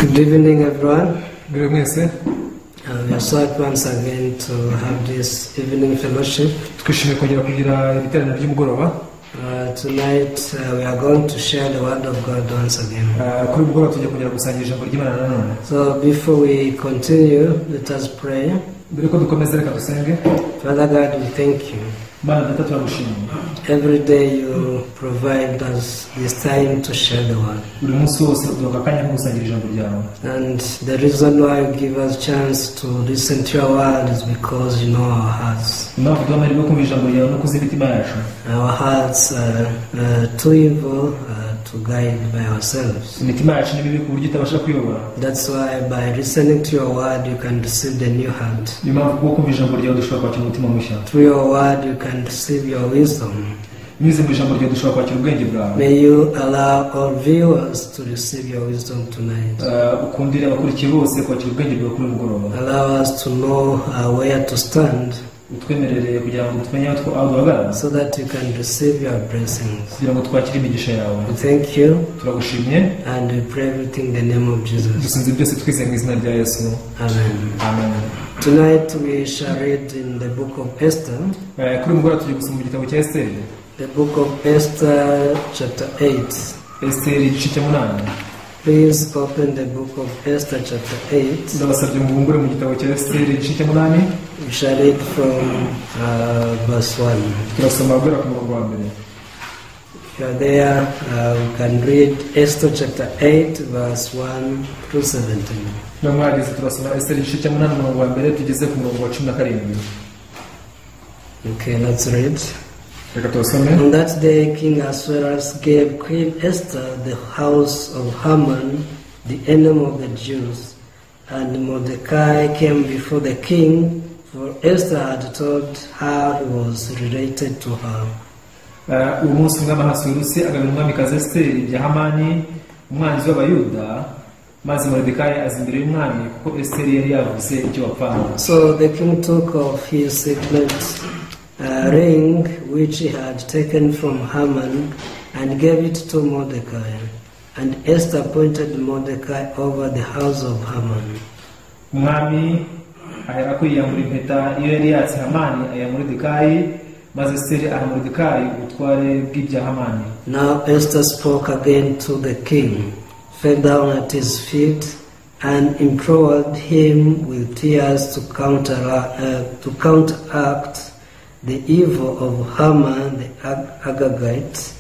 Good evening, everyone. Mwiriwe mwese. We are so happy once again to have this evening fellowship. Twishimiye kongera kugira ibiteraniro by'umugoroba. Tonight we are going to share the Word of God once again. Kuri uyu mugoroba tugiye kongera gusangira ijambo ry'Imana nanone. So before we continue, let us pray. Mbere yuko dukomeza, reka dusenge. Father God, we thank you. Mana Data, turagushimiye. Every day you provide us this time to share the Word. Buri munsi wose uduha akanya ko gusangira ijambo ryawe. And the reason why you give us chance to listen to your word is because you know our hearts. Impamvu duha amahirwe yo kumva ijambo ryawe no kuzi imitima yacu. Our hearts are too evil to guide by ourselves. Imitima yacu ni mibi ku buryo itabasha kuyobora. That's why by listening to your word you can receive the new heart. Niyo mpamvu kubwo kumva ijambo ryawe dushobora kwakira umutima mushya. Through your word you can receive your wisdom. Binyuze mu ijambo ryawe dushobora kwakira ubwenge bwawe. May you allow all viewers to receive your wisdom tonight. Ukundire abakurikiye bose kwakira ubwenge bwawe kuri uyu mugoroba. Allow us to know where to stand utwemerere kugira ngo tumenye aho duhagarara so that you can receive your blessings. Kugira ngo twakire imigisha yawe. We thank you Turagushimye and we pray everything in the name of Jesus. Dusenze byose twizeye mu izina rya Yesu. Amen. Amen. Tonight we shall read in the book of Esther, Kuri uyu mugoroba tugiye gusoma mu gitabo cya Esiteri. The book of Esther, chapter 8. Esiteri igice cya munani. Please open the book of Esther, chapter 8. Ndabasabye mufungure mu gitabo cya Esiteri igice cya munani. We shall read from verse 1. Turasoma guhera ku murongo wa mbere. If you are there, we can read Esther chapter 8, verse 1 through 17. Niba mwageze, turasoma Esiteri igice cya munani, umurongo wa mbere tugeze ku murongo wa 17. Okay, let's read. Reka tubasome. On that day, King Ahasuerus gave Queen Esther the house of Haman, the enemy of the Jews. And Mordecai came before the king, for Esther had told how he was related to her. Uwo munsi umwami Ahasuwerusi agabira umwamikazi Esiteri ibya Hamani umwanzi w'Abayuda, maze Moridekayi aza imbere y'umwami kuko Esiteri yari yavuze icyo bapfana. So the king took off his signet ring, which he had taken from Haman, and gave it to Mordecai. And Esther appointed Mordecai over the house of Haman. Umwami aherako yiyambura impeta iyo yari yatse Hamani ayiha Moridekayi, maze Esiteri aha Moridekayi ubutware bw'ibya Hamani. Now Esther spoke again to the king, fell down at his feet, and implored him with tears to counteract the evil of Haman the Agagite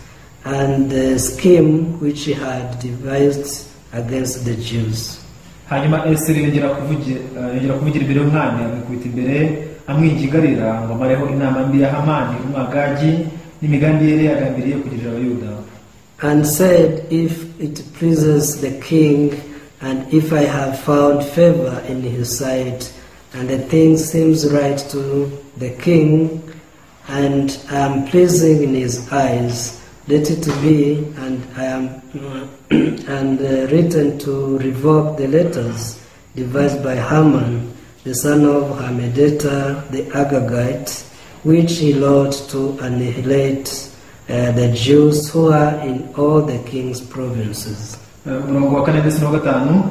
and the scheme which he had devised against the Jews. Hanyuma Esiteri yongera kuvugira imbere y'umwami, amwikubita imbere amwinginga arira ngo amareho inama mbi ya Hamani Umwagagi n'imigambi ye yari yagambiriye kugirira Abayuda. And said, "If it pleases the king, and if I have found favor in his sight, and the thing seems right to the king, and I am pleasing in his eyes, let it be, and I am and written to revoke the letters devised by Haman, the son of Hammedatha the Agagite, which he wrote to annihilate the Jews who are in all the king's provinces." Umurongo wa kane ndetse n'uwa gatanu.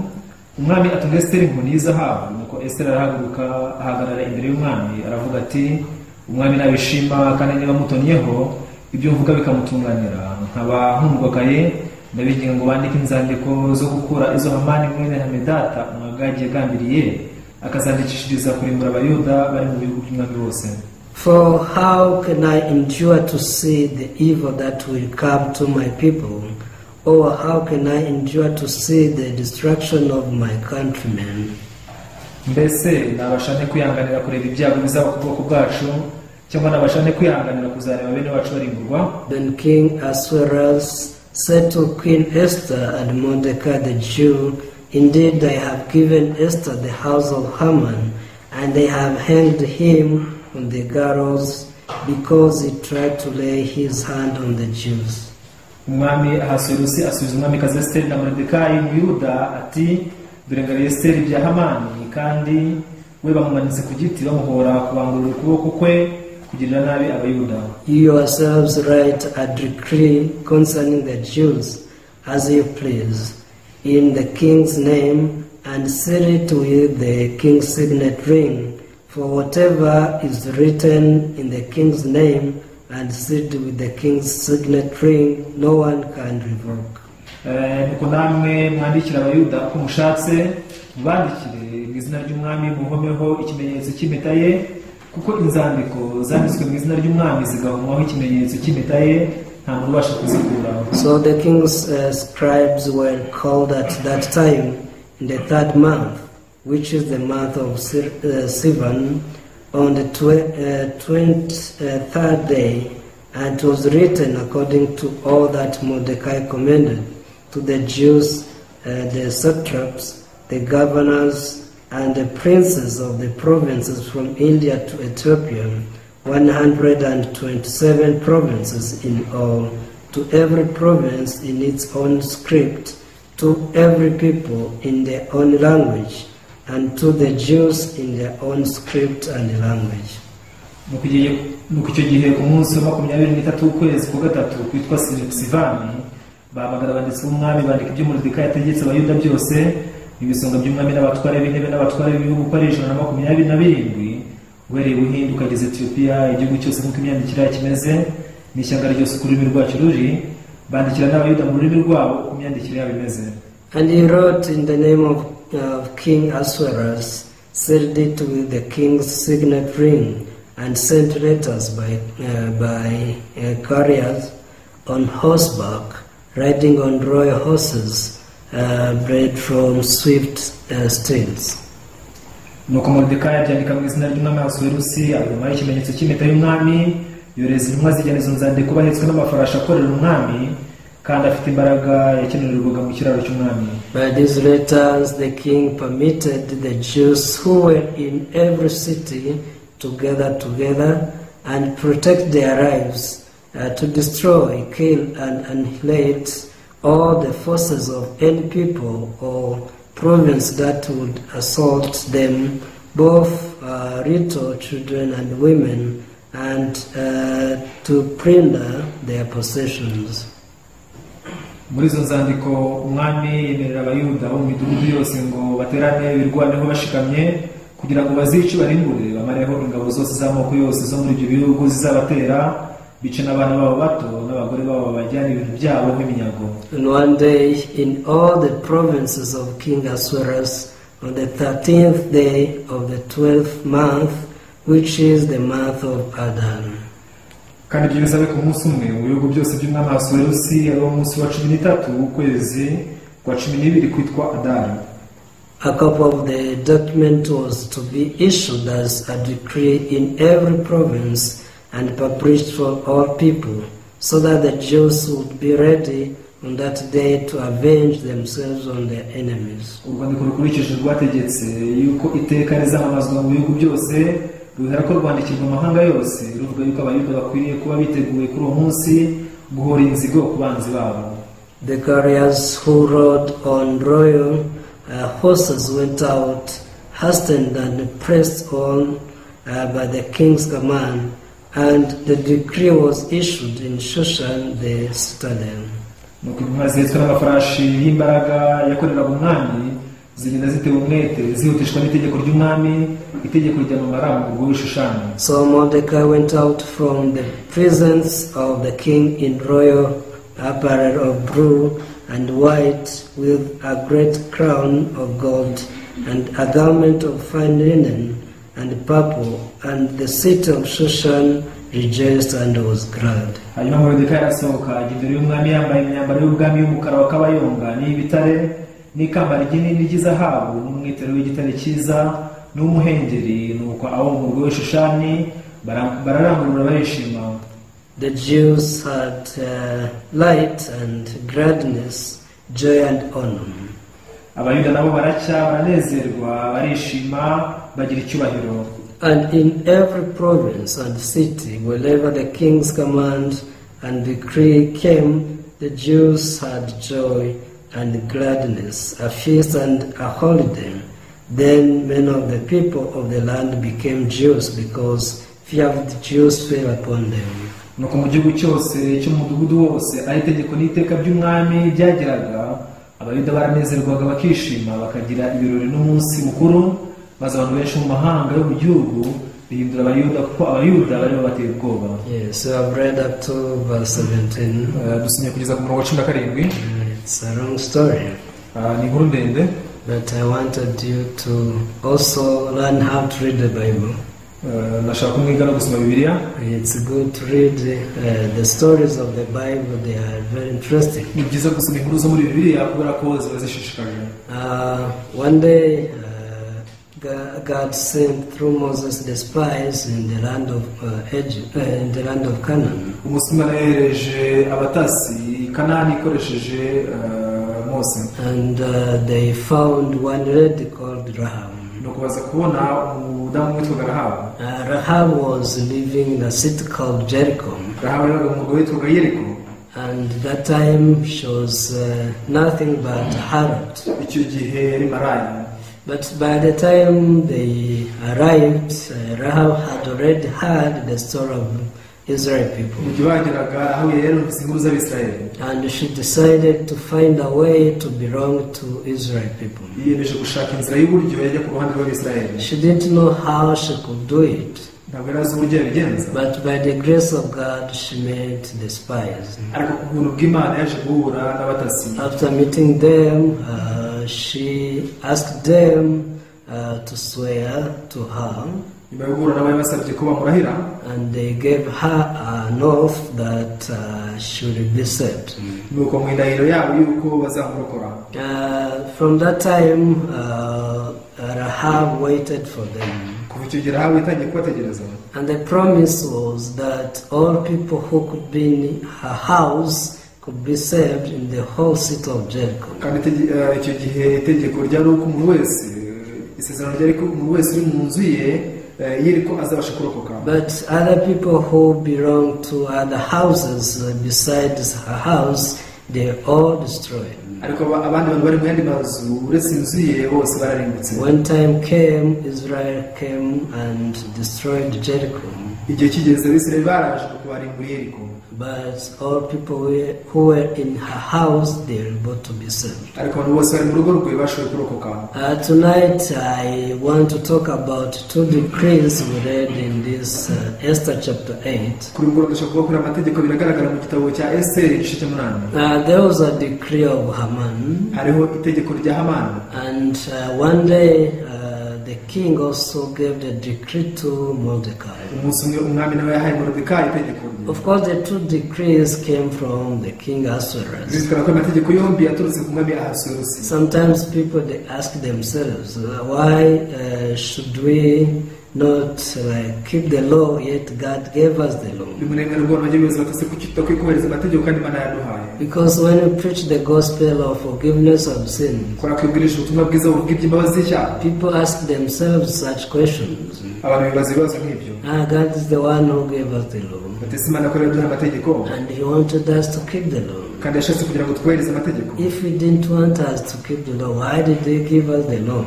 Umwami atunga Esiteri inkoni y'izahabu. Nuko Esiteri arahaguruka ahagarara imbere y'umwami, aravuga ati: "Umwami nabishima kandi niba mutonnyeho, ibyo mvuga bikamutunganira, nkaba nkundwakaye, ndabinginga ngo bandike inzandiko zo gukura izo Hamani mwene Hamedata Umwagagi yagambiriye, akazandikishiriza kurimbura Abayuda bari mu bihugu by'umwami bose." "For how can I endure to see the evil that will come to my people? Or how can I endure to see the destruction of my countrymen?" "Mbese nabasha nte kwihanganira kureba ibyago bizaba ku bwoko bwacu, cyangwa nabasha nte kwihanganira kuzareba bene wacu barimburwa?" Then King Ahasuerus said to Queen Esther and Mordecai the Jew, "Indeed, I have given Esther the house of Haman, and they have hanged him on the gallows because he tried to lay his hand on the Jews." Umwami Ahasuwerusi asubiza umwamikazi Esiteri na Moridekayi Umuyuda ati: "Dore ngabiye Esiteri ibya Hamani, kandi we bamumanitse ku giti bamuhora kubangurira ukuboko kwe kugirira nabi Abayuda." "You yourselves write a decree concerning the Jews as you please, in the king's name and seal it with the king's signet ring. For whatever is written in the king's name and sealed with the king's signet ring, no one can revoke. Nuko namwe mwandikira Abayuda uko mushatse, mubandikire mu izina ry'umwami, muhomeho ikimenyetso cy'impeta ye, kuko inzandiko zanditswe mu izina ry'umwami zigahomwaho ikimenyetso cy'impeta ye, nta muntu ubasha kuzikuraho. So the king's scribes were called at that time in the third month, which is the month of Sivan, on the 23rd day, and it was written according to all that Mordecai commanded to the Jews, the satraps, the governors, and the princes of the provinces from India to Ethiopia, 127 provinces in all, to every province in its own script, to every people in their own language, and to the Jews in their own script and language. Nuko icyo gihe ku munsi wa 23 w'ukwezi kwa gatatu kwitwa Sivani, bahamagara abanditsi b'umwami, bandika ibyo Moridekayi yategetse Abayuda byose, ibisonga by'umwami n'abatware b'intebe n'abatware b'ibihugu uko ari 127, uhereye Ubuhinde ukageza Etiyopiya, igihugu cyose nk'uko imyandikire yacyo imeze, n'ishyanga ryose uko ururimi rwacyo ruri, bandikira n'Abayuda mu rurimi rwabo uko imyandikire yabo imeze. And he wrote in the name of King Ahasuerus, sealed it with the king's signet ring, and sent letters by couriers on horseback, riding on royal horses, bred from swift steeds. Nuko Moridekayi abyandika mu izina ry'umwami Ahasuwerusi, abihomaho ikimenyetso cy'impeta y'umwami, yohereza intumwa zijyana izo nzandiko bahetswe n'amafarashi akorera umwami, kandi afite imbaraga yakenererwaga mu kiraro cy'umwami. By these letters the king permitted the Jews who were in every city to gather together and protect their lives, to destroy, kill, and annihilate all the forces of any people or province that would assault them, both little children and women, and to plunder their possessions. Muri izo nzandiko umwami yemerera Abayuda bo mu midugudu yose ngo baterane birwaneho bashikamye, kugira ngo bazice barimbure, bamareho ingabo zose z'amoko yose zo muri ibyo bihugu zizabatera, bice n'abana babo bato n'abagore babo, babajyane ibintu byabo nk'iminyago. And one day in all the provinces of King Ahasuerus, on the 13th day of the 12th month, which is the month of Adar. Kandi ibyo bizabe ku munsi umwe mu bihugu byose by'umwami Ahasuwerusi, ari wo munsi wa 13 w'ukwezi kwa 12 kwitwa Adari. A copy of the document was to be issued as a decree in every province and published for all people, so that the Jews would be ready on that day to avenge themselves on their enemies. Urwandiko rukurikije rwategetse yuko iteka rizamamazwa mu bihugu byose, ruhera ko rwandikirwa amahanga yose, ruvuga yuko Abayuda bakwiriye kuba biteguye kuri uwo munsi guhora inzigo ku banzi babo. The couriers who rode on royal horses went out, hastened and pressed on by the king's command, and the decree was issued in Shushan the citadel. Nuko intumwa zihetswe n'amafarashi y'imbaraga yakoreraga umwami zigenda zitewe umwete, zihutishwa n'itegeko ry'umwami, itegeko ryamamara mu murwa w'i Shushani. So Mordecai went out from the presence of the king in royal apparel of blue and white, with a great crown of gold and a garment of fine linen and purple, and the city of Shushan rejoiced and was glad. Hanyuma Moridekayi arasohoka ajya imbere y'umwami yambaye imyambaro y'ubwami y'umukara wa kabayonga n'iy'ibitare, n'ikamba rinini ry'izahabu, n'umwitero w'igitare cyiza, n'umuhengeri. Nuko abo mu murwa w'i Shushani bararangurura barishima. The Jews had light and gladness, joy and honor. Abayuda nabo baracya, baranezerwa, barishima, bagira icyubahiro. And in every province and city, wherever the king's command and decree came, the Jews had joy and gladness, a feast and a holiday. Then many of the people of the land became Jews, because fear of the Jews fell upon them. Nuko mu gihugu cyose cy'umudugudu wose aho itegeko n'iteka by'umwami byageraga, Abayuda baranezerwaga bakishima bakagira ibirori n'umunsi mukuru, maze abantu benshi mu mahanga yo mu gihugu bihindura Abayuda kuko Abayuda bari babateye ubwoba. Yeah, so I've read up to verse 17. Dusomye kugeza ku murongo wa 17. It's a long story. Ni inkuru ndende. But I wanted you to also learn how to read the Bible. Ndashaka kumwiga no gusoma Bibiliya. It's good to read the stories of the Bible. They are very interesting. Ni byiza gusoma inkuru zo muri Bibiliya kubera ko ziba zishishikaje. One day God sent through Moses the spies in the land of Egypt, in the land of Canaan. Umunsi umwe yohereje abatasi Kanani ikoresheje Mose. And they found one lady called Rahab. Nuko baza kubona umudamu witwaga Rahabu. Rahab was living in a city called Jericho. Rahabu yabaga mu murwa witwaga Yeriko. And that time she was nothing but harlot. Icyo gihe yari maraya. But by the time they arrived, Rahab had already heard the story of Israel people. And she decided to find a way to belong to Israel people. She didn't know how she could do it. But by the grace of God, she met the spies. After meeting them, she asked them to swear to her. And they gave her an oath that she would be saved. From that time, Rahab waited for them. And the promise was that all people who could be in her house could be saved in the whole city of Jericho. But other people who belong to other houses besides her house, they all destroyed. When time came, Israel came and destroyed Jericho. But all people who were in her house, they were able to be saved. Tonight I want to talk about two decrees we read in this Esther chapter 8. There was a decree of Haman. And one day the king also gave the decree to Mordecai. Of course, the two decrees came from the king Ahasuerus. Sometimes people, they ask themselves, why should we not keep the law, yet God gave us the law? Because when we preach the gospel of forgiveness of sin, people ask themselves such questions. God is the one who gave us the law, and He wanted us to keep the law. If He didn't want us to keep the law, why did He give us the law?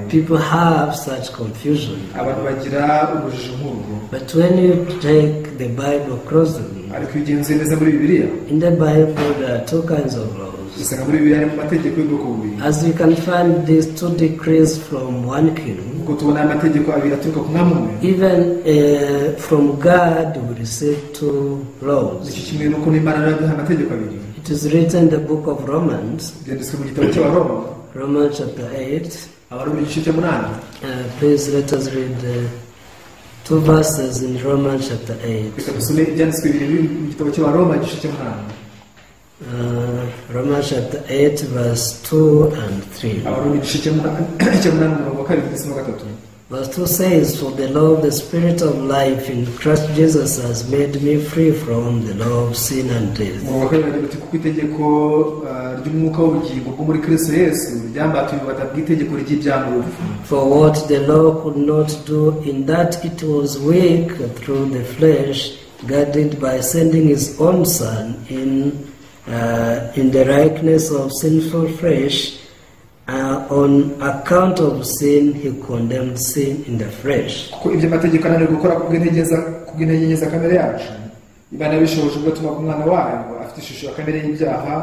People have such confusion. But when you take the Bible closely, in the Bible there are two kinds of laws. As you can find these two decrees from one king, even from God we receive two laws. It is written in the book of Romans, Romans chapter 8. Please let us read two verses in Romans chapter 8. Romans chapter 8, verse 2 and 3. Verse 2 says, "For the law of the Spirit of life in Christ Jesus has made me free from the law of sin and death." For what the law could not do, in that it was weak through the flesh, God did by sending His own Son in the likeness of sinful flesh. On account of sin, He condemned sin in the flesh. Imana yabishoboje ubwo yatumaga umwana wayo afite ishusho ya kamere y'ibyaha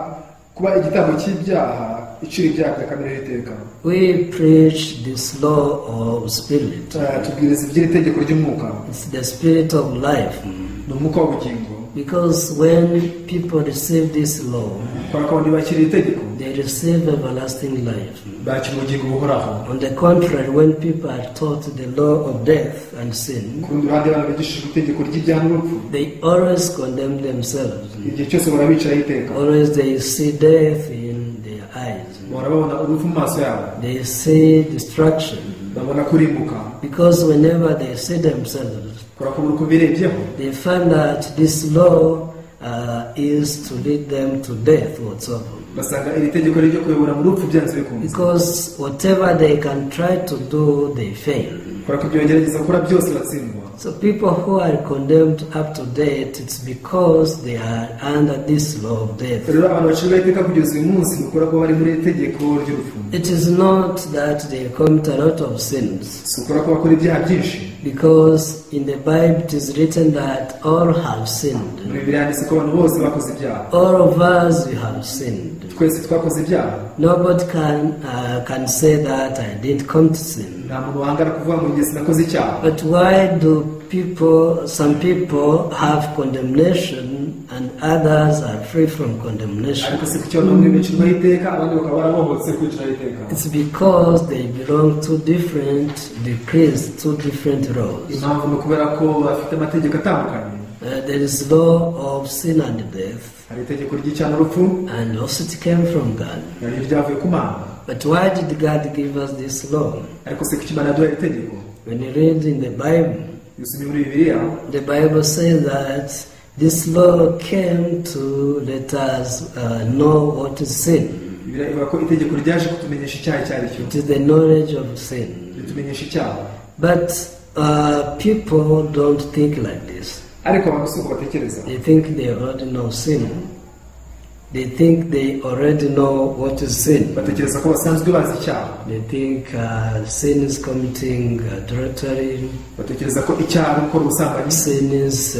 kuba igitambo cy'ibyaha icira ibyaha bya kamere y'iteka. We preach this law of spirit. Tubwiriza iby'iri tegeko ry'umwuka. It's the spirit of life. Ni umwuka w'ubugingo. Because when people receive this law, kubera ko bakira iri tegeko, they receive everlasting life. Bakira ubugingo buhoraho. On the contrary, when people are taught the law of death and sin, ku rundi ruhande abantu bigishijwe itegeko ry'ibyaha n'urupfu, they always condemn themselves. Igihe cyose bahora bicaraho iteka. Always they see death in their eyes. Bahora babona urupfu mu maso yabo. They see destruction. Babona kurimbuka. Because whenever they see themselves, kubera ko buri uko birebyeho, they find that this law is to lead them to death whatsoever. Basanga iri tegeko ryo kuyobora mu rupfu byanze bikunze. Because whatever they can try to do, they fail. Kubera ko ibyo bagerageza gukora byose batsindwa. So people who are condemned up to death, it's because they are under this law of death. Rero abantu bacirwa iteka kugeza uyu munsi ni ukubera ko bari muri iri tegeko ry'urupfu. It is not that they commit a lot of sins. Si ukubera ko bakora ibyaha byinshi. Because in the Bible it is written that all have sinned. Muri Bibiliya handitse ko abantu bose bakoze ibyaha. All of us, we have sinned. Twese twakoze ibyaha. Nobody can say that I didn't commit sin. Nta muntu wangara kuvuga ngo njye sinakoze icyaha. But why do some people have condemnation and others are free from condemnation? Ariko se kuki abantu bamwe bicirwaho iteka abandi bakaba barabohotse kwiciraho iteka? It's because they belong to different decrees, two different laws. Impamvu ni ukubera ko bafite amategeko atandukanye. There is law of sin and death. Hari itegeko ry'icyaha n'urupfu. And also it came from God. Hari iryavuye ku Mana. But why did God give us this law? Ariko se kuki Imana yaduhaye itegeko? When you read in the Bible, Iyo usomye muri Bibiliya, the Bible says that this law came to let us know what is sin. Bibiliya ivuga ko itegeko ryaje kutumenyesha icyaha icyo ari cyo. It is the knowledge of sin. Ritumenyesha icyaha. But people don't think like this. Ariko abantu si uko batekereza. They think they already know sin. They think they already know what is sin. Batekereza ko basanzwe bazi icyaha. They think sin is committing adultery. Batekereza ko icyaha ari gukora ubusambanyi. Sin is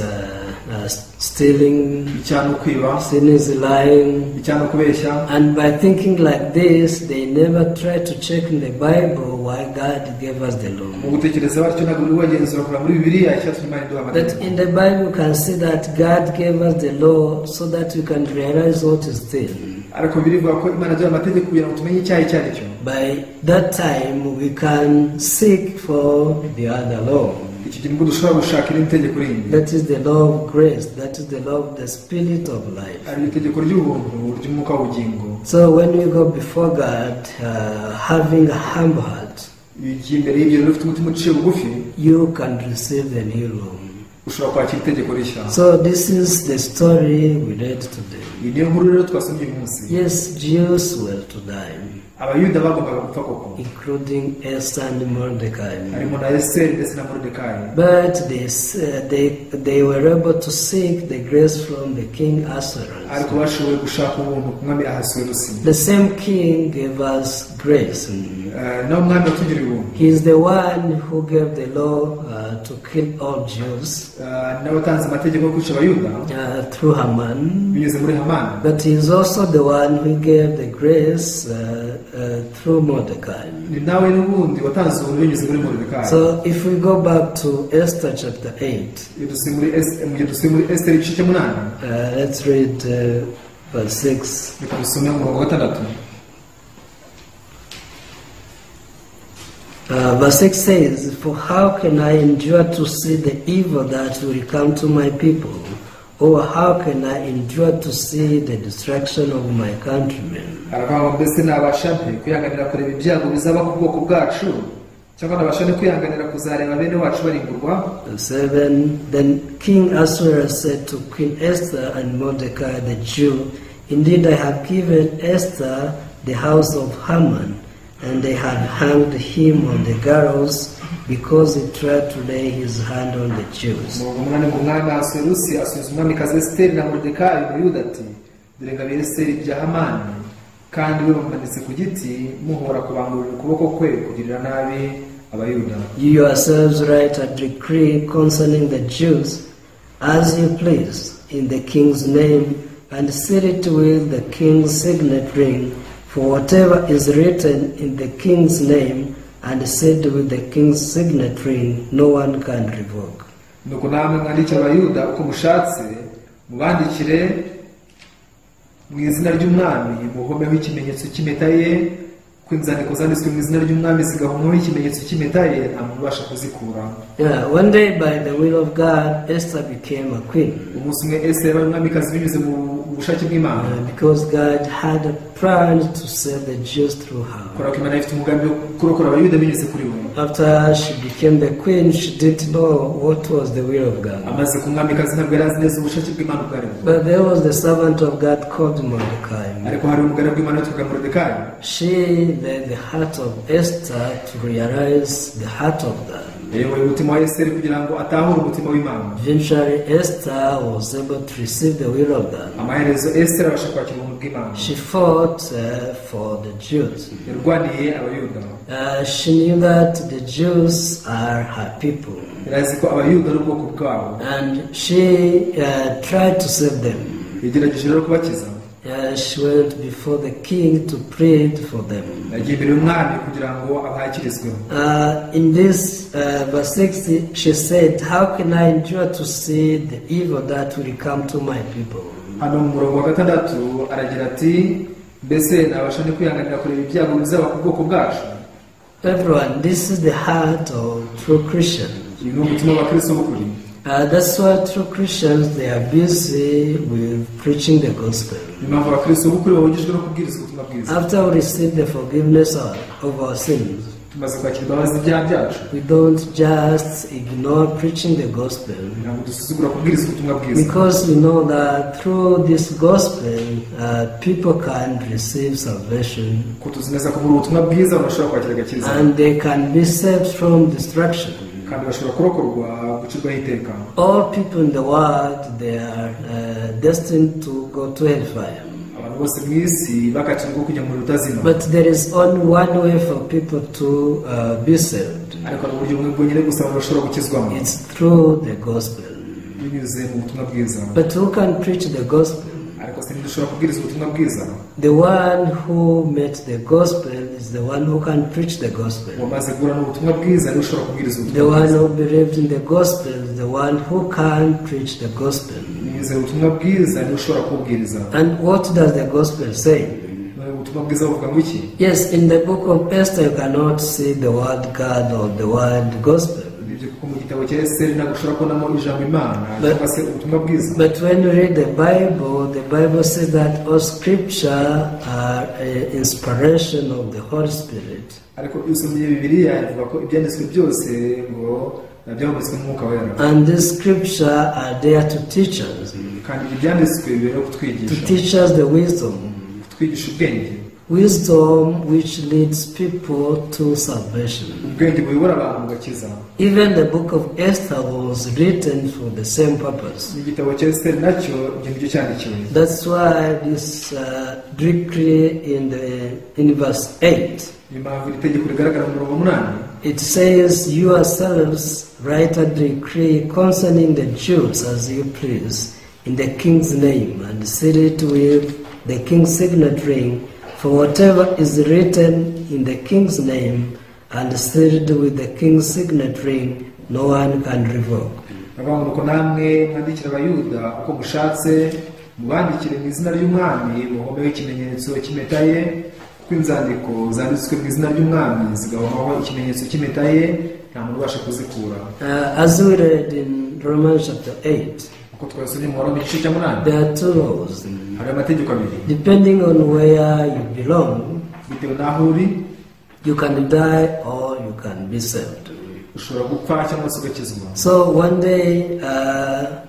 stealing. Icyaha ni ukwiba. Sin is lying. Icyaha ni ukubeshya. And by thinking like this, they never try to check in the Bible why God gave us the law. Mu gutekereza batyo ntabwo buri bagenzura kureba muri Bibiliya icyatumye Imana iduha amategeko. But in the Bible you can see that God gave us the law so that we can realize what is sin. Ariko birivuga ko Imana iduha amategeko kugira ngo tumenye icyaha icyo ari cyo. By that time we can seek for the other law. Iki gihe nibwo dushobora gushaka irindi tegeko rindi. That is the law of grace. That is the law of the spirit of life. Ari itegeko ry'ubuntu ry'umwuka w'ubugingo. So when we go before God, having a humble heart, Iyo ugiye imbere y'ibyo rero ufite umutima uciye bugufi, you can receive the new law. ushobora kwakira itegeko rishya. So this is the story we read today. Iyi niyo nkuru rero twasomye uyu munsi. Yes, Jews were to die, Abayuda bagombaga gupfa koko, including Esther and Mordecai. harimo na Esiteri ndetse na Moridekayi. But they were able to seek the grace from the king Ahasuerus. Ariko bashoboye gushaka ubuntu ku mwami Ahasuwerusi. The same king gave us grace. Nawe mwami watugiriye ubuntu. He is the one who gave the law to kill all Jews. Nawe watanze amategeko yo kwica Abayuda through Haman. binyuze muri Hamani. But he is also the one who gave the grace through Mordecai. Ni nawe n'ubundi watanze ubuntu binyuze muri Moridekayi. So if we go back to Esther chapter 8, Iyo dusubiye muri mu gihe dusubiye muri Esiteri igice cya 8, let's read verse 6. Reka dusome umurongo wa 6. Verse 6 says, For how can I endure to see the evil that will come to my people? Or how can I endure to see the destruction of my countrymen? Aravuga ngo mbese nabasha nte kwihanganira kureba ibyago bizaba ku bwoko bwacu, cyangwa nabasha nte kwihanganira kuzareba bene wacu barimburwa? Verse 7, Then King Ahasuerus said to Queen Esther and Mordecai the Jew, Indeed I have given Esther the house of Haman, and they had hanged him on the gallows because he tried to lay his hand on the Jews. Umurongo umunani ngo umwami Ahasuwerusi asubiza umwamikazi Esiteri na Moridekayi Umuyuda ati, Dore ngabiye Esiteri ibya Hamani, kandi we bamumanitse ku giti, muhora kubangurira ukuboko kwe kugirira nabi Abayuda. You yourselves write a decree concerning the Jews as you please, in the king's name and seal it with the king's signet ring. For whatever is written in the king's name and sealed with the king's signet ring, no one can revoke. Nuko namwe mwandikire Abayuda uko mushatse, mubandikire mu izina ry'umwami, muhomeho ikimenyetso cy'impeta ye, ko inzandiko zanditswe mu izina ry'umwami zigahomwaho ikimenyetso cy'impeta ye, nta muntu ubasha kuzikura. Yeah, one day by the will of God, Esther became a queen. Umunsi umwe Esiteri yabaye umwamikazi binyuze mu bushake bw'Imana. Because God had a plan to save the Jews through her. Kubera ko Imana ifite umugambi wo kurokora Abayuda binyuze kuri we. After she became the queen, she didn't know what was the will of God. Amaze kuba umwamikazi ntabwo yari azi neza ubushake bw'Imana ubwo ari bwo. But there was the servant of God called Mordecai. Ariko hari umugaragu w'Imana witwaga Moridekayi. She led the heart of Esther to realize the heart of God. Yayoboye umutima wa Esiteri kugira ngo atahure umutima w'Imana. Eventually, Esther was able to receive the will of God. Amaherezo Esiteri abasha kwakira ubuntu bw'Imana. She fought for the Jews. Yarwaniye Abayuda. She knew that the Jews are her people. Yari azi ko Abayuda ari ubwoko bwabo. And she tried to save them. Yagerageje rero kubakiza. She went before the king to plead for them. Yagiye imbere y'umwami kugira ngo abahakirizweho. In this verse 6, she said, "How can I endure to see the evil that will come to my people?" Hano mu murongo wa gatandatu aragira ati, mbese nabasha nte kwihanganira kureba ibyago bizaba ku bwoko bwacu? Everyone, this is the heart of true Christians. Uyu ni umutima w'abakristo b'ukuri. That's why true Christians, they are busy with preaching the gospel. Niyo mpamvu abakristo b'ukuri bahugijwe no kubwiriza ubutumwa bwiza. After we receive the forgiveness of our sins, tumaze kwakira imbabazi z'ibyaha byacu, we don't just ignore preaching the gospel. Ntabwo dusuzugura kubwiriza ubutumwa bwiza. Because we know that through this gospel, people can receive salvation. Kuko tuzi neza ko muri ubu butumwa bwiza bashobora kwakira agakiza. And they can be saved from destruction. Kandi bashobora kurokorwa gucirwaho iteka. All people in the world, they are destined to go to hellfire. Abantu bose mu isi bakatirwa kujya mu rutazima. But there is only one way for people to be saved. Ariko hari uburyo bumwe bwonyine gusa abantu bashobora gukizwamo. It's through the gospel. Binyuze mu butumwa bwiza. But who can preach the gospel? Ariko se ntidushobora kubwiriza ubutumwa bwiza? The one who met the gospel is the one who can preach the gospel. Uwamaze guhura n'ubutumwa bwiza niwe ushobora kubwiriza ubutumwa The one bwiza. who believed in the gospel is the one who can preach the gospel. Niyizera ubutumwa bwiza niwe ushobora kubwiriza. And what does the gospel say? Ubutumwa bwiza buvuga ngo iki? Yes, in the book of Esther you cannot see the word God or the word gospel. Nibyo kuko mu gitabo cya Esiteri ntabwo ushobora kubonamo ijambo Imana cyangwa se ubutumwa bwiza. But when you read the Bible says that all scripture are inspiration of the Holy Spirit. Ariko iyo usomye Bibiliya ivuga ko ibyanditswe byose ngo byahumetswe n'Umwuka Wera. And these scripture are there to teach us. Kandi ibyo byanditswe bibera kutwigisha. To teach us the wisdom. Kutwigisha ubwenge. Wisdom which leads people to salvation. Ubwenge buyobora abantu mu gakiza. Even the book of Esther was written for the same purpose. N'igitabo cya Esiteri nacyo ibyo ngibyo cyandikiwe. That's why this decree in verse 8. Niyo mpamvu iri tegeko rigaragara mu murongo munani. It says, you yourselves write a decree concerning the Jews as you please, in the king's name, and seal it with the king's signet ring. For whatever is written in the king's name and sealed with the king's signet ring, no one can revoke. Baravuga ngo namwe mwandikira Abayuda uko mushatse, mubandikire mu izina ry'umwami, muhomeho ikimenyetso cy'impeta ye, kuko inzandiko zanditswe mu izina ry'umwami zigahomaho ikimenyetso cy'impeta ye, nta muntu ubasha kuzikura. As we read in Romans chapter 8, uko twasomye mu Baroma igice cya munani, there are two laws. Hari amategeko abiri. Depending on where you belong, bitewe n'aho uri, you can die or you can be saved. Ushobora gupfa cyangwa se ugakizwa. So one day,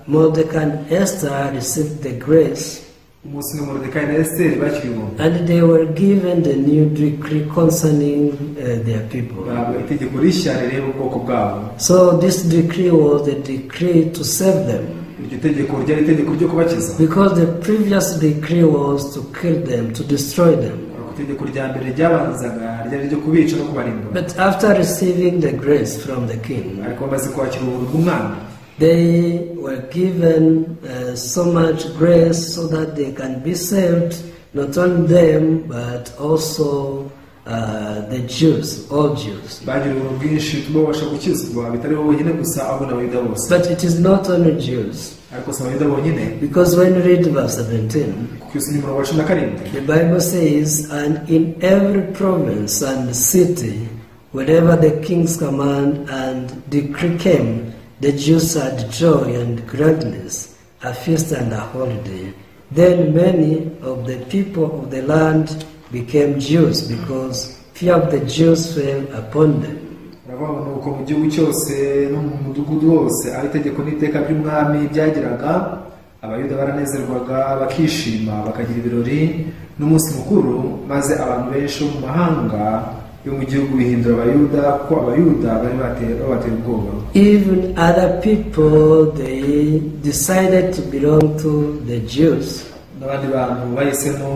Mordecai and Esther received the grace, Umunsi umwe Moridekayi na Esiteri bakiriye ubuntu. and they were given the new decree concerning their people. Bahabwa itegeko rishya rireba ubwoko bwabo. So this decree was the decree to save them. Iryo tegeko ryari itegeko ryo kubakiza. Because the previous decree was to kill them, to destroy them. Itegeko rya mbere ryabanzaga ryari ryo kubica no kubarimbura. But after receiving the grace from the king, ariko bamaze kwakira ubuntu bw'umwami, They were given so much grace so that they can be saved, not only them, but also the Jews, all Jews. Bagira ubuntu bwinshi butuma babasha gukizwa bitari bo bonyine gusa ahubwo n'Abayuda bose. But it is not only Jews. Ariko si Abayuda bonyine. Because when you read verse 17, kuko iyo usomye umurongo wa 17, the Bible says, "And in every province and city, wherever the king's command and decree came, the Jews had joy and gladness, a feast and a holiday. Then many of the people of the land became Jews, because fear of the Jews fell upon them." Baravuga ngo nuko mu gihugu cyose no mu mudugudu wose aho itegeko n'iteka by'umwami byageraga, Abayuda baranezerwaga bakishima bakagira ibirori n'umunsi mukuru, maze abantu benshi bo mu mahanga yo mu gihugu bihindura Abayuda kuko Abayuda bari babateye ubwoba. Even other people, they decided to belong to the Jews. N'abandi bantu bahisemo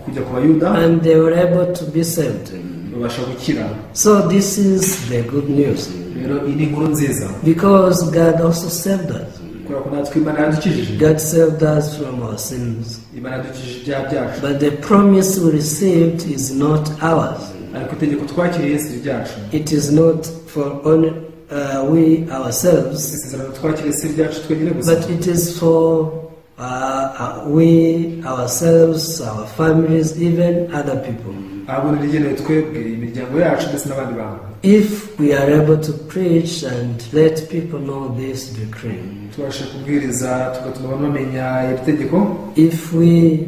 kujya ku Bayuda. And they were able to be saved. Babasha gukira. So this is the good news. Rero iyi ni inkuru nziza. Because God also saved us. Kubera ko natwe Imana yadukijije. God saved us from our sins. Imana yadukijije ibyaha byacu. But the promise we received is not ours. Ariko itegeko twakiriye si iryacu. It is not for only we ourselves. Isezerano twakiriye si iryacu twenyine gusa. But it is for we ourselves, our families, even other people. Ahubwo nirigenewe twebwe, imiryango yacu ndetse n'abandi bantu. If we are able to preach and let people know this decree. Tubashe kubwiriza tugatuma abantu bamenya iri tegeko. If we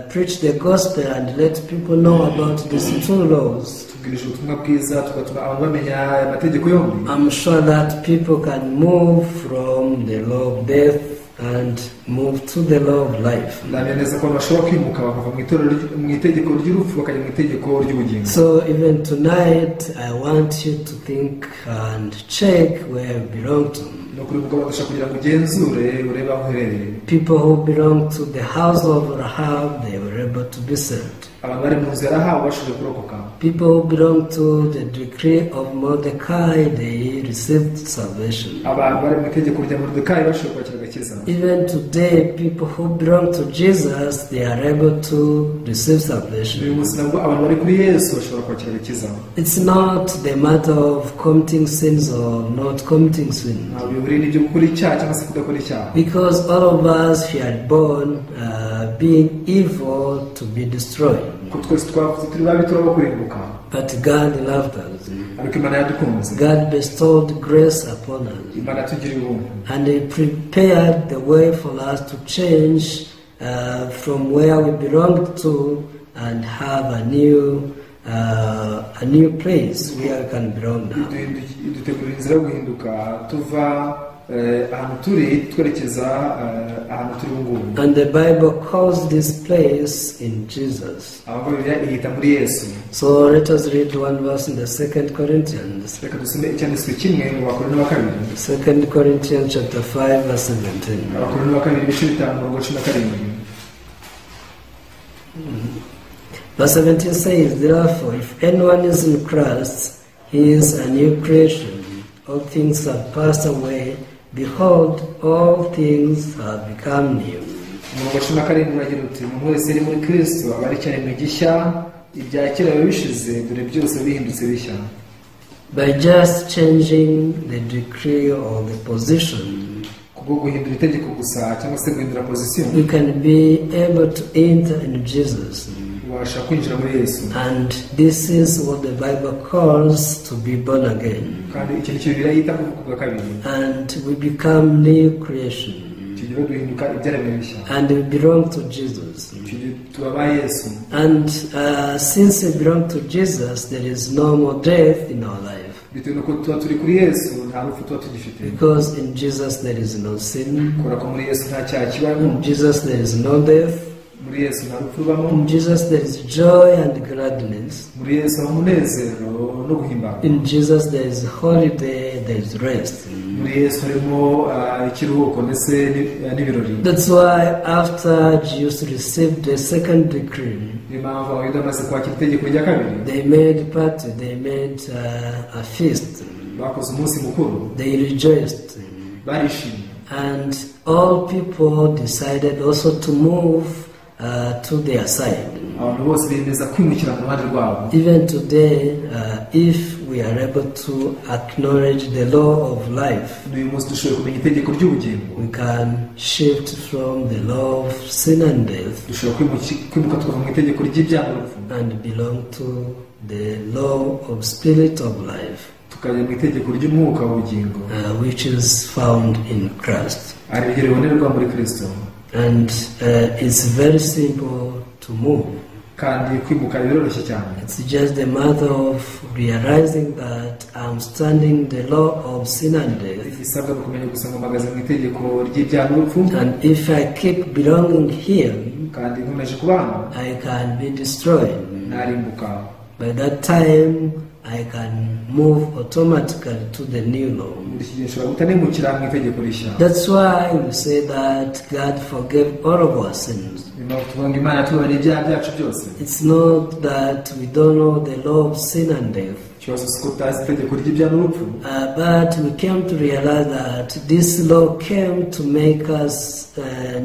preach the gospel and let people know about these two laws, tubwirije ubutumwa bwiza tugatuma abantu bamenya aya mategeko yombi. I'm sure that people can move from the law of death and move to the law of life. Ndahamya neza ko abantu bashobora kwimuka bakava mu itorero mu itegeko ry'urupfu bakajya mu itegeko ry'ubugingo. So even tonight, I want you to think and check where you belong to. No kuri mugoroba ndashaka kugira ngo ugenzure urebe aho uherereye. People who belong to the house of Rahab, they were able to be saved. Abantu bari mu nzu ya Rahabu bashoboye kurokoka. People who belong to the decree of Mordecai, they received salvation. Abantu bari mu itegeko rya Mordecai bashoboye kwakira agakiza. Even today, people who belong to Jesus, they are able to receive salvation. Uyu munsi nabwo abantu bari kuri Yesu bashobora kwakira agakiza. It's not the matter of committing sins or not committing sin. Ntabwo bihuriye n'ibyo gukora icyaha cyangwa se kudakora icyaha. Because all of us we are born being evil to be destroyed. Kuko twese twavutse turi babi turaba kurimbuka. But God loved us. Ariko Imana yadukunze. God bestowed grace upon us. Imana yatugiriye ubuntu. And He prepared the way for us to change from where we belonged to and have a new place where we can belong now. Idutegurira inzira yo guhinduka tuva ahantu turi twerekeza ahantu turi ubu ngubu. And the Bible calls this place in Jesus. Ahubwo Bibiliya iyita muri Yesu. So let us read one verse in the 2 Corinthians. Reka dusome icyanditswe kimwe mu Bakorinto ba kabiri. 2 Corinthians chapter 5 verse 17. Abakorinto ba kabiri ibice 5 umurongo 17. Verse 17 says, "Therefore, if anyone is in Christ, he is a new creation. All things have passed away. Behold, all things have become new." Umurongo 17 uragira uti, umuntu wese uri muri Kristo aba ari icyaremwe gishya, ibya kera biba bishize, dore byose bihindutse bishya. By just changing the decree or the position, kubwo guhindura itegeko gusa cyangwa se guhindura position, we can be able to enter in Jesus. Ubasha kwinjira muri Yesu. And this is what the Bible calls to be born again. Kandi iki nicyo Bibiliya yita kuvuka bwa kabiri. And we become new creation. Icyo gihe duhinduka ibyaremwe bishya. And we belong to Jesus. Icyo gihe tuba aba Yesu. And since we belong to Jesus, there is no more death in our life. Bitewe nuko tuba turi kuri Yesu, nta rupfu tuba tugifite. Because in Jesus there is no sin. Kubera ko muri Yesu nta cyaha kibamo. In Jesus there is no death. Muri Yesu nta rupfu rubamo. In Jesus there is joy and gladness. Muri Yesu hari umunezero no guhimbarwa. In Jesus there is holiday, there is rest. Muri Yesu harimo ikiruhuko ndetse n'ibirori. That's why after Jews received the second decree, niyo mpamvu Abayuda bamaze kwakira itegeko rya kabiri, they made party, they made a feast. Bakoze umunsi mukuru. They rejoiced. Barishimye. And all people decided also to move to their side. Abantu bose bemeza kwimukira mu ruhande rwabo. Even today, if we are able to acknowledge the law of life, N'uyu munsi dushoboye kumenya itegeko ry'ubugingo, we can shift from the law of sin and death dushobora kwimuka tukava mu itegeko ry'ibyaha n'urupfu and belong to the law of spirit of life, tukajya mu itegeko ry'umwuka w'ubugingo, which is found in Christ. Ari ryo ribonerwa muri Kristo. And it's very simple to move. Kandi kwimuka biroroshye cyane. It's just a matter of realizing that I'm standing the law of sin and death. Igisabwa ni ukumenya gusa ngo mpagaze mu itegeko ry'ibyaha n'urupfu. And if I keep belonging here, kandi nkomeje kuba hano, I can be destroyed. Narimbuka. By that time, I can move automatically to the new law. Muri iki gihe nshobora guhita nimukira mu itegeko rishya. That's why we say that God forgave all of our sins. Niyo mpamvu tuvuga ngo Imana yatubabariye ibyaha byacu byose. It's not that we don't know the law of sin and death. Ikibazo si uko tutazi itegeko ry'ibyaha n'urupfu. But we came to realize that this law came to make us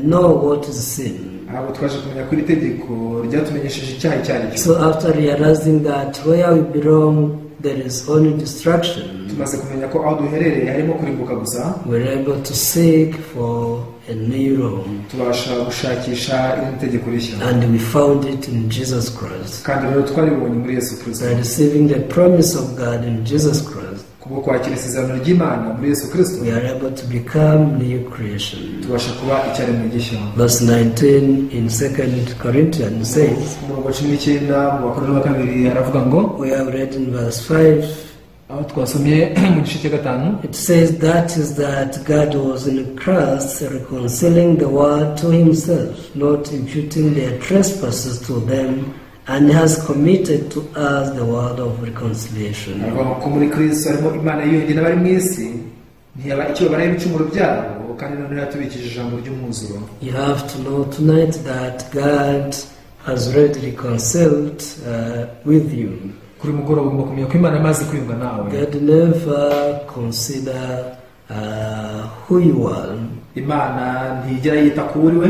know what is sin. Ahubwo twaje kumenya ko iri tegeko ryatumenyesheje icyaha icyo ari cyo. So after realizing that where we belong there is only destruction, tumaze kumenya ko aho duherereye harimo kurimbuka gusa, we're able to seek for a new law. Tubasha gushakisha irindi tegeko rishya. And we found it in Jesus Christ. Kandi rero twaribonye muri Yesu Kristo. By receiving the promise of God in Jesus Christ, kubwo kwakira isezerano ry'Imana muri Yesu Kristo, we are able to become new creation. Tubasha kuba icyaremwe gishya. Verse 19 in 2 Corinthians says, Umurongo wa 19 mu Bakorinto ba kabiri haravuga ngo, we have read in verse 5, aho twasomye mu gice cya gatanu, it says that is that God was in Christ reconciling the world to himself, not imputing their trespasses to them, and has committed to us the word of reconciliation. Aravuga ko muri Kristo harimo Imana yiyongera n'abari mu isi, ntiyaba icyo babaraho ibicumuro byabo, kandi noneho yatubikije ijambo ry'umwuzuro. You have to know tonight that God has already reconciled with you. Kuri mugoroba ugomba kumenya ko Imana yamaze kwiyunga nawe. God never consider who you are, Imana ntijya yita ku uri we,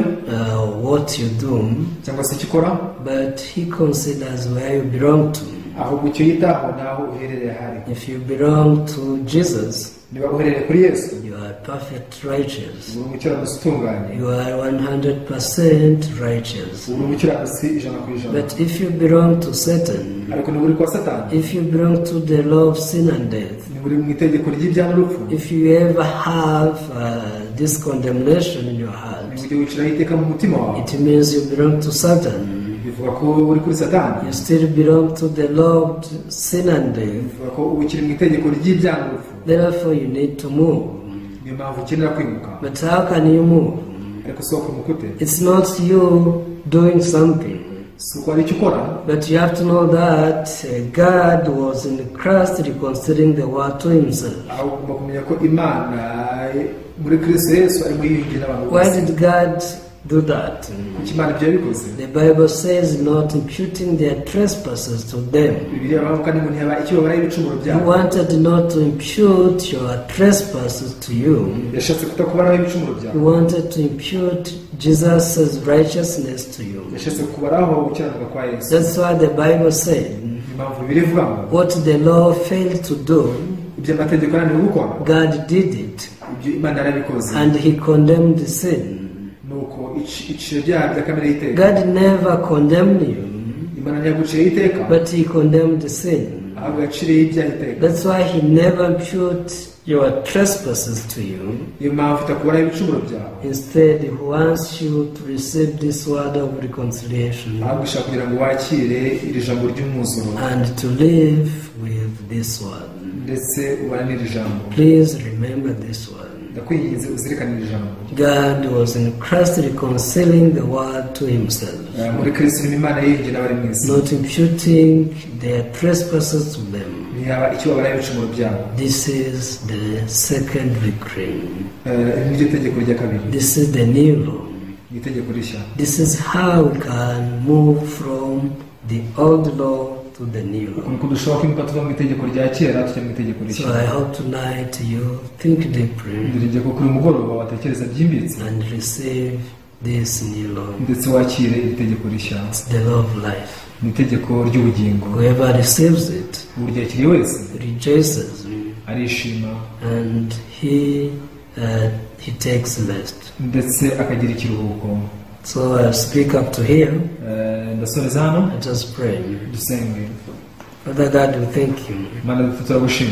what you do, cyangwa se icyo ukora, but He considers where you belong to. Ahubwo icyo yitaho ni aho uherereye ahari. If you belong to Jesus, niba uherereye kuri Yesu, you are perfect righteous. Uri umukiranutsi utunganye. You are 100% righteous. Uri umukiranutsi 100%. But if you belong to Satan, ariko niba uri kwa Satani, if you belong to the law of sin and death, niba uri mu itegeko ry'ibyaha n'urupfu, if you ever have this condemnation in your heart, niba ujya wiciraho iteka mu mutima wawe, it means you belong to Satan. Bivuga ko uri kuri Satani. You still belong to the law of sin and death. Bivuga ko uba ukiri mu itegeko ry'ibyaha n'urupfu. Therefore you need to move. Niyo mpamvu ukenera kwimuka. But how can you move? Ariko si wakwimuka ute? It's not you doing something. Si uko hari icyo ukora. But you have to know that God was in Christ reconciling the world to himself. Aho ugomba kumenya ko Imana muri Kristo Yesu arimo yiyungira n'abantu Why bose. did God do that? Kuki Imana ibyo yabikoze? The Bible says not imputing their trespasses to them. Bibiliya iravuga kandi ngo ntiyaba icyo babaraho ibicumuro He byabo. wanted not to impute your trespasses to you. Yashatse kutakubaraho ibicumuro He byawe. wanted to impute Jesus' righteousness to you. Yashatse kubaraho gukiranuka kwa Yesu. That's why the Bible said, Niyo mpamvu Bibiliya ivuga ngo, what the law failed to do, ibyo amategeko yananiwe gukora, God did it, ibyo Imana yarabikoze. and He condemned the sin. Nuko iciro ibyaha bya kamere y'iteka. God never condemned you, Imana ntiyaguciriye iteka, but He condemned the sin. ahubwo yaciriye ibyaha iteka. That's why He never impute your trespasses to you. Niyo mpamvu itakubaraho ibicumuro byawe. Instead, He wants you to receive this word of reconciliation Ahubwo ishaka kugira ngo wakire iri jambo ry'umwuzuro and to live with this word. ndetse ubane n'iri jambo. Please remember this word. Ndakwinginze uzirikane iri jambo. God was in Christ reconciling the world to Himself, Muri Kristo irimo Imana yiyungira n'abari mu isi. not imputing their trespasses to them. Ntiyaba icyo babaraho ibicumuro byabo. This is the second decree. Iri ni ryo tegeko rya kabiri. This is the new law. Ni itegeko rishya. This is how we can move from the old law to the new law. Uku niko dushobora kwimuka tuva mu itegeko rya kera tujya mu itegeko So rishya. I hope tonight you think deeply Ndiringiye ko kuri uyu mugoroba watekereza byimbitse and receive this new law. ndetse wakire iri tegeko rishya. It's the law of life. Ni itegeko ry'ubugingo. Whoever receives it Uryakiriye wese rejoices arishima and he takes rest. ndetse akagira ikiruhuko. So I speak up to here. Ndasoreza hano. Let us pray. Dusenge. Father God, we thank you. Mana dufite turagushima.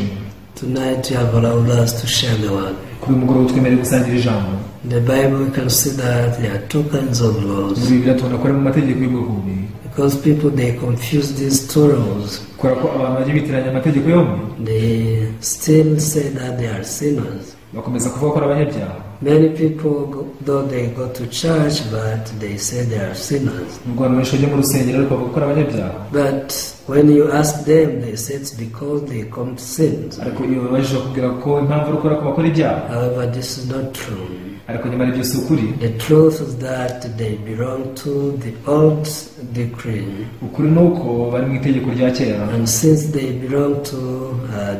Tonight you have allowed us to share the word. Kuri uyu mugoroba twemerewe gusangira ijambo. In the Bible we can see that there are two kinds of laws. Muri Bibiliya tubona ko harimo amategeko y'ubwoko bubiri. Because people, they confuse these two laws. Kubera ko abantu bajya bitiranya amategeko yombi. They still say that they are sinners. Bakomeza kuvuga ko ari abanyabyaha. Many people, though they go to church, but they say they are sinners. Nubwo abantu benshi bajya mu rusengero ariko bavuga ko ari abanyabyaha. But when you ask them, they say it's because they commit sins. Ariko iyo babajije bakubwira ko impamvu ari ukubera ko bakora ibyaha. However, this is not true. Ariko nyamara ibyo si ukuri. The truth is that they belong to the old decree. Ukuri ni uko bari mu itegeko rya kera. And since they belong to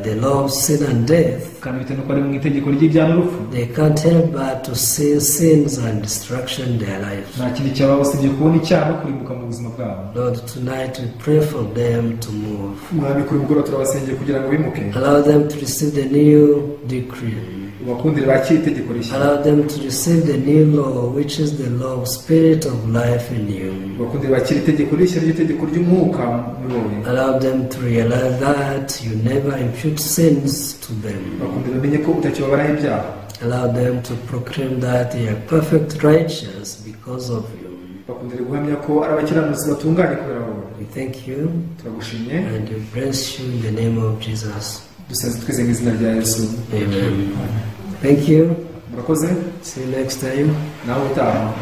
the law of sin and death, kandi bitewe n'uko bari mu itegeko ry'ibyaha n'urupfu, they can't help but to see sins and destruction in their lives. Nta kindi cyabaho usibye kubona icyaha no kurimbuka mu buzima bwabo. Lord, tonight we pray for them to move. Mwami, kuri mugoroba turabasengeye kugira ngo bimuke. Allow them to receive the new decree. Ubakundire bakire itegeko rishya. Allow them to receive the new law, which is the law of spirit of life in you. Ubakundire bakire itegeko rishya ry'itegeko ry'umwuka muri wowe. Allow them to realize that you never impute sins to them. Bakundire bamenye ko utakibabaraho ibyaha. Allow them to proclaim that they are perfect righteous because of you. Bakundire guhamya ko ari abakiranutsi batunganye kubera wowe. We thank you Turagushimye. and we bless you in the name of Jesus. Dusenze twizeye mu izina rya Yesu. Amen. Thank you. Murakoze. See you next time. Nawe utaha.